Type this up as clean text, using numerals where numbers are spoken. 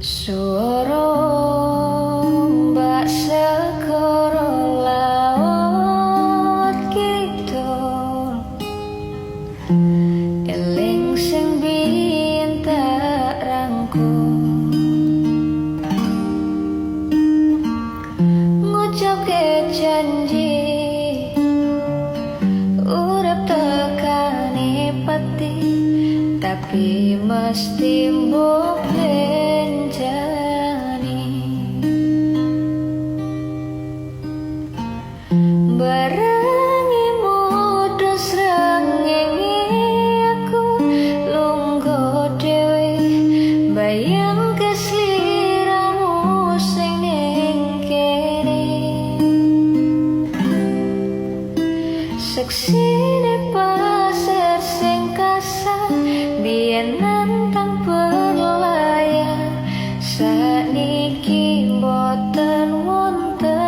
Suara ombak segara laut kidul, eling sing biyen tak rangkul, ngucapke janji urip tekane pati, tapi mesti mbok lenjani. Barengi mudhun srengenge, aku lungguh dhewe bayangke sliramu sing ning kene. Seksine pasir sing kasar biyen nantang berlayar, sakniki boten wonten.